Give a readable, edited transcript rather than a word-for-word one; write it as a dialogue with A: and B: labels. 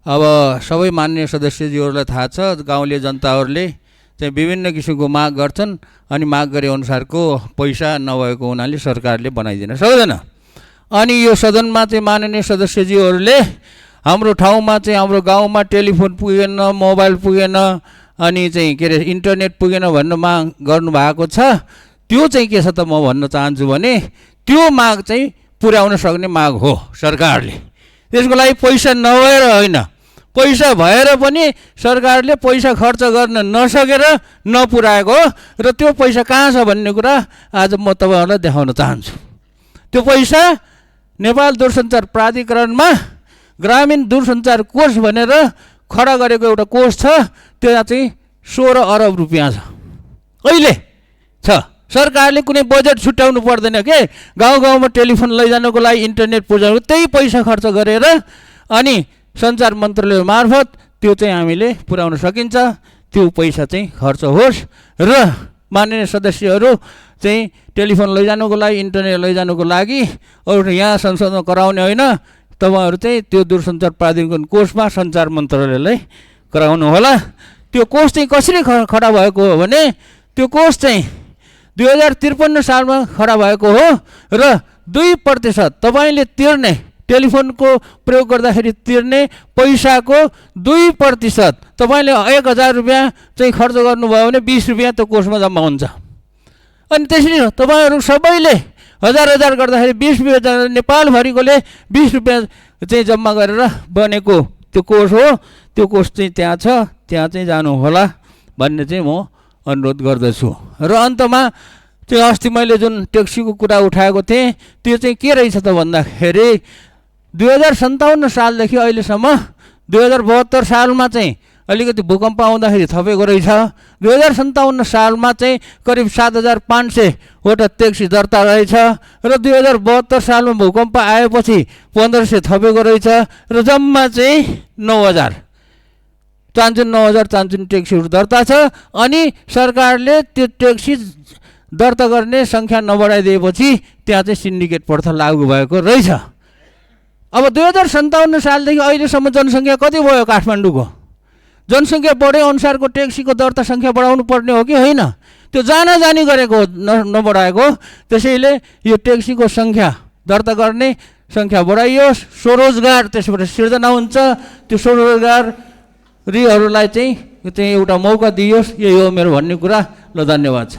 A: अब सबै माननीय सदस्यज्यूहरूलाई थाहा छ, गाउँले जनताहरूले चाहिँ विभिन्न किसिमको माग गर्छन् अनि माग गरे अनुसारको पैसा नभएको हुनाले सरकारले बनाइदिन सक्दैन। अनि यो सदनमा चाहिँ माननीय सदस्यज्यूहरूले हाम्रो ठाउँमा चाहिँ हाम्रो गाउँमा टेलिफोन पुगेन, मोबाइल पुगेन, अनि चाहिँ के अरे इन्टरनेट पुगेन भन्ने माग गर्नुभएको छ। त्यो चाहिँ के छ त म भन्न चाहन्छु भने त्यो माग चाहिँ पुर्याउन सक्ने माग हो सरकारले। त्यसको लागि पैसा नभएर होइन, पैसा भएर पनि सरकारले पैसा खर्च गर्न नसकेर नपुर्याएको हो र त्यो पैसा कहाँ छ भन्ने कुरा आज म तपाईँहरूलाई देखाउन चाहन्छु। त्यो पैसा नेपाल दूरसञ्चार प्राधिकरणमा ग्रामीण दूरसञ्चार कोष भनेर खडा गरेको एउटा कोष छ, त्यहाँ चाहिँ 16 अरब रुपियाँ छ अहिले छ। सरकारले कुनै बजेट छुट्याउनु पर्दैन के, गाउँ गाउँमा टेलिफोन लैजानुको लागि, इन्टरनेट पुर्याउनु, त्यही पैसा खर्च गरेर अनि सञ्चार मन्त्रालय मार्फत त्यो चाहिँ हामीले पुर्याउन सकिन्छ। त्यो पैसा चाहिँ खर्च होस् र माननीय सदस्यहरू चाहिँ टेलिफोन लैजानुको लागि, इन्टरनेट लैजानुको लागि अरू यहाँ संसदमा कराउने होइन, तपाईँहरू चाहिँ त्यो दूरसञ्चार प्राधिकरण कोषमा सञ्चार मन्त्रालयलाई गराउनु होला। त्यो कोष चाहिँ कसरी खडा भएको हो भने त्यो कोष चाहिँ 2053 सालमा खडा भएको हो र 2% तपाईँले तिर्ने टेलिफोनको प्रयोग गर्दाखेरि तिर्ने पैसाको 2% तपाईँले 1000 रुपियाँ चाहिँ खर्च गर्नुभयो भने 20 रुपियाँ त्यो कोषमा जम्मा हुन्छ। अनि त्यसरी तपाईँहरू सबैले 1000 गर्दाखेरि 20 रुपियाँ, नेपालभरिकोले 20 रुपियाँ चाहिँ जम्मा गरेर बनेको त्यो कोष हो। त्यो कोष चाहिँ त्यहाँ छ, त्यहाँ चाहिँ जानु होला भन्ने चाहिँ म अनुरोध गर्दछु। र अन्तमा त्यो अस्ति मैले जुन ट्याक्सीको कुरा उठाएको थिएँ त्यो चाहिँ के रहेछ त भन्दाखेरि 2057 सालदेखि अहिलेसम्म 2072 सालमा चाहिँ अलिकति भूकम्प आउँदाखेरि थपेको रहेछ। 2057 सालमा चाहिँ करिब 7500वटा ट्याक्सी दर्ता रहेछ र 2072 सालमा भूकम्प आएपछि 1500 थपेको रहेछ र जम्मा चाहिँ 9000 चान्चुन ट्याक्सीहरू दर्ता छ। अनि सरकारले त्यो ट्याक्सी दर्ता गर्ने सङ्ख्या नबढाइदिएपछि त्यहाँ चाहिँ सिन्डिकेट प्रथा लागू भएको रहेछ। अब 2057 सालदेखि अहिलेसम्म जनसङ्ख्या कति भयो काठमाडौँको? जनसङ्ख्या बढे अनुसारको ट्याक्सीको दर्ता सङ्ख्या बढाउनु पर्ने हो कि होइन? त्यो जानी गरेको नबढाएको। त्यसैले यो ट्याक्सीको सङ्ख्या दर्ता गर्ने सङ्ख्या बढाइयोस्, स्वरोजगार त्यसबाट सिर्जना हुन्छ, त्यो स्वरोजगारीहरूलाई चाहिँ एउटा मौका दियोस्। यही हो मेरो भन्ने कुरा। ल, धन्यवाद छ।